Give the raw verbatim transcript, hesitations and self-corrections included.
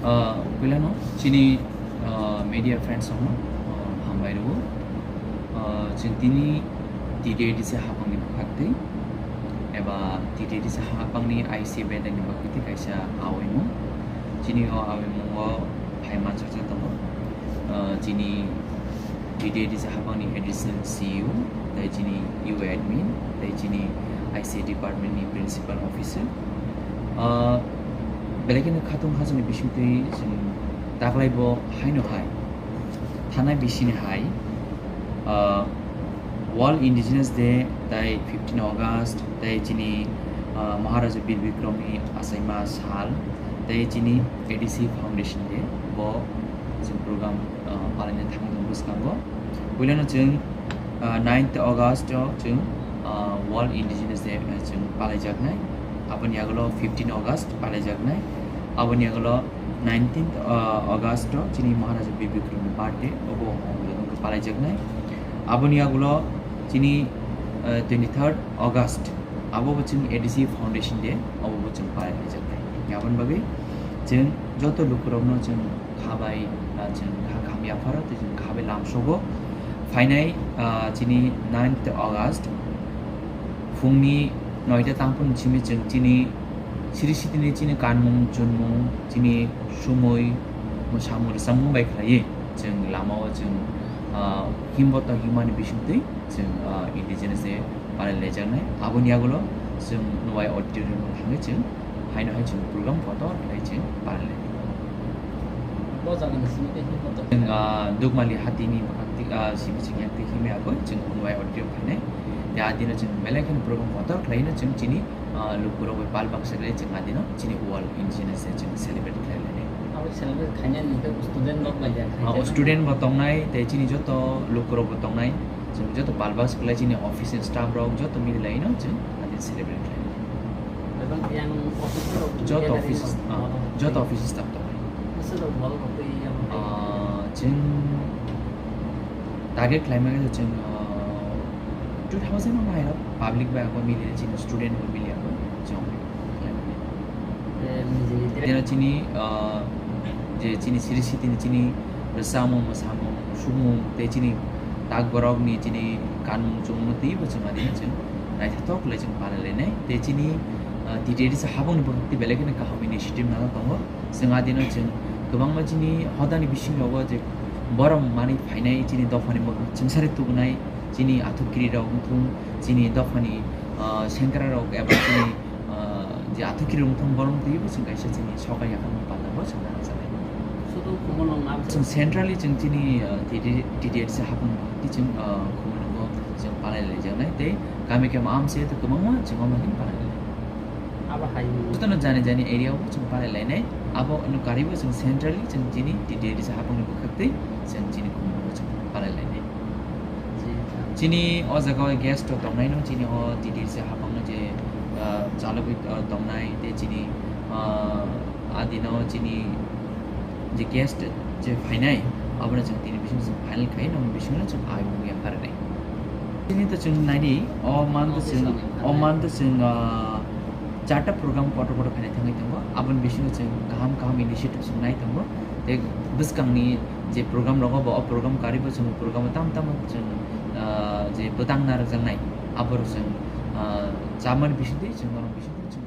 Ah, puilano chini, ah, media friends rokno, ah, hambai rwo. Ah, chwng tini T T A D C hapangni bwkhaktwi eba T T A D C hapangni I C bedani bwkhaktwi kaisa awaimung. Chini o awaimungo phai manjakjak tongo. Ah, chini T T A D C hapangni additional C E O, tei chini U A admin, tei chini I C department ni principal officer. Ah, belai kheno khatung khajani bisingtwi chwng taklai bo haino hai, thanai bisini hai, ah, World Indigenous Day, tei fifteen August, tei chini, ah, Maharaja Bir Bikramni achaima sal, tei chini A D C Foundation Day, bo chwng program, ah, palaina thangwi tongo bwskango. Puilano chwng, ah, ninth August o chwng, ah, World Indigenous Day, ah, chwng palaijaknai. Aboni yagulo fifteen August palaijaknai. Aboni yagulo nineteenth, ah, August o chini Maharaja Bir Bikramni birthday, obo palaijaknai. Aboni yagulo chini, ah, twenty-third August, abo bo chwng A D C Foundation Day, abo bo chwng palaijaknai. Aboni bagwi chwng joto lukurokno chwng kha bai, ah, chwng kha kaham yapharo tei chwng kha bai lamsogo. Phainai, ah, chini ninth August phungni noita tangphung simi chwng chini siri sitini chini kanmung chunmung, chini sumui mwsamung rwchapmung bai khlaiwi chwng lamao chwng, ah, himbo tong himani bisingtwi chwng, ah, Indigenous Day palai laijaknai. Aboni yagulo chwng Nwai Auditorium o thangwi chwng haino hai chwng program kotor khlai chwng palai lai. Bo jagani simi tei himwi kotor. Chwng, ah, Dukmali hatini bwkhak twi, ah, simi chwng yak twi himwi agoi chwng Nwai Auditorium phainai. Tei adino chwng belai kheno program kotor khlaino chwng chini, ah, lukurok bai pal baksa khlai chwng adino chini World Indigenous Day chwng celebrate khlai lainai. Abo celebrate khainani hwnkhe student rok bai ya khainai. Ah, student bo tongnai, tei chini joto lukurok bo tongnai. Chwng joto pal baksa khlai chini office ni staff rok joto mili laino chwng adin celebrate khlai. Ebang yang office rok joto gathering office, rok ah, joto office staff tongnai. Masa rok bol rok tei yang ah, chwng target khlaimani chwng, ah, two thousand o hai rok public bai ako mili chini student bo mili ako chwng. Tei nijini tei Tei chini, ah, je chini siri sitini chini rwchapmung, mwsamung, sumung, tei chini tak borokni chini kanmung chumungno twibo chwng adino chwng naithothok khlai chwng palai lainai. Tei chini, ah, T T A D C habangni bwkhak tei belai kheno kaham initiative nana tongo. Chwng adino chwng kwbangma chini hodani bisingo je borok manwi phainai chini dophani bwkhak chwngsari tubunai chini athukiri rok wngthung, chini dophani, ah, sengkra rok eba chini ah, je athukiri wngthang borok twibo chwng kaisa chini sokai yakarmung panda bo chwng nana chajak. Sudu Khumulwng am Chwng centrally chwng chini, ah, T D, T D R C hapung twi chwng, ah, Khumulwngo chwng palai laijaknai tei kami kami amse tei kwbangma chwng omo hin palai lai. Abo hai. Jotono jani jani area o chwng palai lainai. Abo no karibo chwng centrally chwng chini T D R C hapungni bwkhak twi chwng chini Khumulwngo chwng palai lainai. Chini o jaga o guest rok tongnai no, chini o T D C hapang no je, ah, chalogwi, ah, tongnai, tei chini, ah, adino chini je guest je phainai, abono chwng tini bising chwng final khai, nokni bisingo chwng aimung yapharnai. Chini to chwng naidi, o man to chwng, o man to chwng, ah, charta program kotor kotor khainai thangwi tongo, aboni bisingo chwng kaham kaham initiative chwng nai tongo, tei bwskangni je program rogo bo, o program karibo chwng program tam tam chwng, ah, je bwtang narwkjaknai, aboro chwng, ah, chamani bisingtwi chwng norok bisingtwi chwng